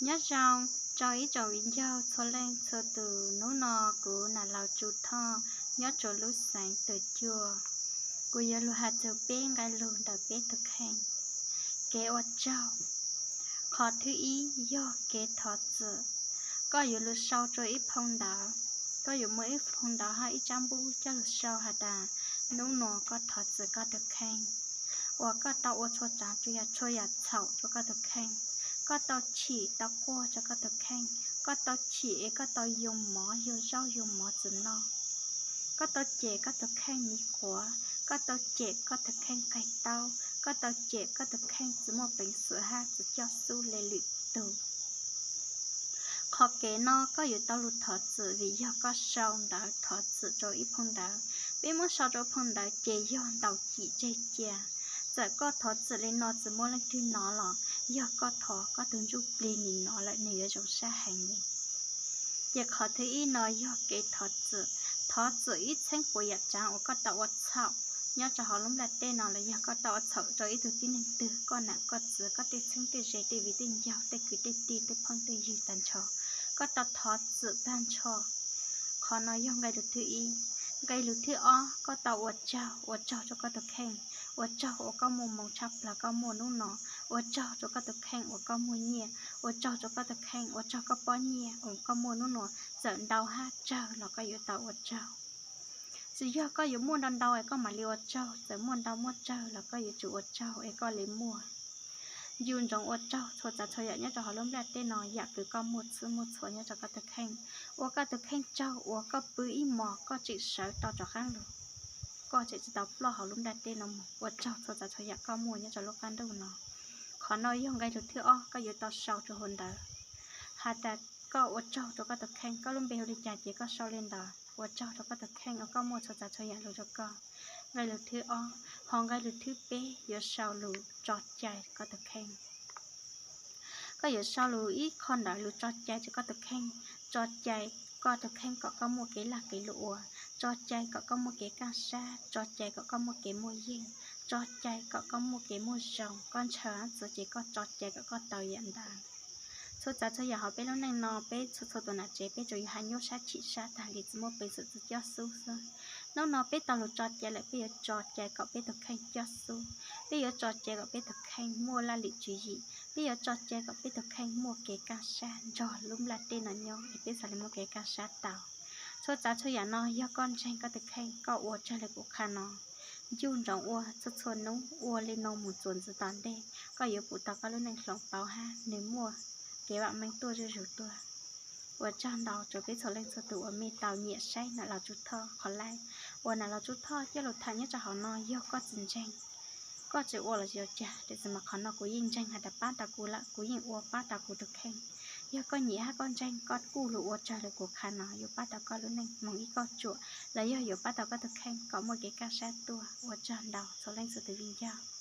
Nyob zoo rau ib tsoom viv ncaus txhua leej txhua tus, hnub no kuv Nam Laus Tsu Thoj nyob rua lub xeev Tuam Cuam, kuv yuav lug has txug peb nqe lug ntawm peb tug kheej. Kev ua tsaug. Qhov thwj ib yog kev thov txim. Koj yuav lug sau rua ib phoo ntawv, koj yuav muaj ib phoo ntawv hab ib tsab npub coj lug sau has tas, hnub no koj thov txim koj tug kheej uas koj tau ua txhua tsaav txhua yam txhaum rua koj tug kheej. Koj tau chim tau quaj rua koj tug kheej, koj tau chim es koj tau yoo mov yoo zaub yoo mov txug noj, koj tau cem koj tug kheej miv quav, koj tau cem koj tug kheej qig taub, koj tau cem koj tug kheej tsi muaj peev xwm hab tsi coj xub le lwm tug. Qhov kev no koj yuav tau lug thov txim vim yog koj sau ntawv thov txim rua ib phoo ntawv. Peb muab sau rua phoo ntawv ces yog ntaus cim tseg cia. Txawm koj thov txim le no tsi muaj leej twg nov los yog koj thov koj tug ntsuj plig nwg nov lawm nwg yuav zoo sab heev le. Ces qhov thwj ib no yog kev thov txim. Thov txim ib txheeb puas yam tsaav uas koj tau ua txhaum nyob rau hauv lub nplaj teb no los yog koj tau ua txhaum rau ib tug tib neeg twg, koj nam koj txiv, koj tej txheeb tej ze, tej viv tej ncaus, tej kwv tej tij, tej phooj tej ywg tag nrho, koj tau thov txim tag nrho. Qhov no yog nqe lus thwj ib. Nqe lus thwj ob, koj tau ua tsaug, ua tsaug rua koj tug kheej, ua tsaug uas koj muaj moo tshaj plawg koj muaj hnub no, ua tsaug rua koj tug kheej uas koj muaj nyiaj, ua tsaug rua koj tug kheej, ua tsaug koj pob nyiaj uas koj muaj hnub no, txawm ntau hab tsawg los koj yuav tau ua tsaug. Tsis yog koj yuav muaj ntau ntau es koj mam li ua tsaug, txawm muaj ntau muaj tsawg los koj yuav tsum ua tsaug es koj li muaj. Ncu ntsoov ua tsaug txhua tsav txhua yam nyob rau hauv lub nplaj teb no, yam kws koj muaj txhua muaj txhua nyob rau koj tug kheej. Ua koj tug kheej tsaug uas koj pw ib mos koj tseem sawv tau rov qaab lug, koj tseem tsi tau ploj hauv lub nplaj teb no mus. Ua tsaug txhua tsav txhua yam koj muaj nyob rau lub qab ntuj no. Qhov no yog nqe lus thwj ob koj yuav tau sau rua hauv ntawv has tas koj ua tsaug rua koj tug kheej, koj lub npe hu li cas ces koj sau le ntawd, ua tsaug rua koj tug kheej uas koj muaj txhua tsav txhua yam lug rua koj. Nqe lus thwj ob. Ho nqe lus thwj peb yuav sau lus tso cai koj tug kheej. Koj yuav sau lus ib qho ntawd lus tso cai rua koj tug kheej, tso cai koj tug kheej kom koj muaj kev laj kev luam ua, tso cai kom koj muaj kev kaaj sab, tso cai kom koj muaj kev muaj yeej, tso cai kom koj muaj kev muaj zoo, koj ntshaw hab txwv ces koj tso cai kom koj tau yam ntawd. Txhua tsav txhua yam hauv peb lub neej no peb txhua txhua tus nam tsev peb tsuas yog hab nyuaj sab chim sab tag li tsi muaj peev xwm tsi coj xub xwb. Hnub no peb tau lug tso cai lawm peb yuav tso cai kom peb tug kheej coj xub, peb yuav tso cai kom peb tug kheej muaj laj lim tswv yim, peb yuav tso cai kom peb tug kheej muaj kev kaaj sab nrog lub nplaj teb no nyob es peb xaav le muaj kev kaaj sab tau. Txhua tsav txhua yam no yog koj ntseeg koj tug kheej koj ua raws le kuv qha no, ncu ntsoov ua txhua txhua nub ua le no mus txuas ntxiv tom ntej, koj yuav pum tau koj lub neej hloov pauv hab nwg muaj kev vam meej tuaj zuj zus tuaj. Ua tsaug ntau rua peb txhua leej txhua tus uas mej tau nyiam saib Nam Laus Tsu Thoj qhov laib uas Nam Laus Tsu Thoj coj lug tham nyob rau hauv no. Yog koj tsis ntseeg, koj tsis ua los tsis ua cas, tiam sis mas qhov no kuv yeej ntseeg has tas pab tau kuv lawm, kuv yeej ua pab tau kuv tug kheej. Yog koj nyiam hab koj ntseeg koj kuj lug ua raws le kuv qha no yuav pab tau koj lub neej moog ib kauj tsuam los yog yuav pab tau koj tug kheej kom muaj kev kaaj sab tuaj. Ua tsaug ntau txhua leej txhua tus viv ncaus.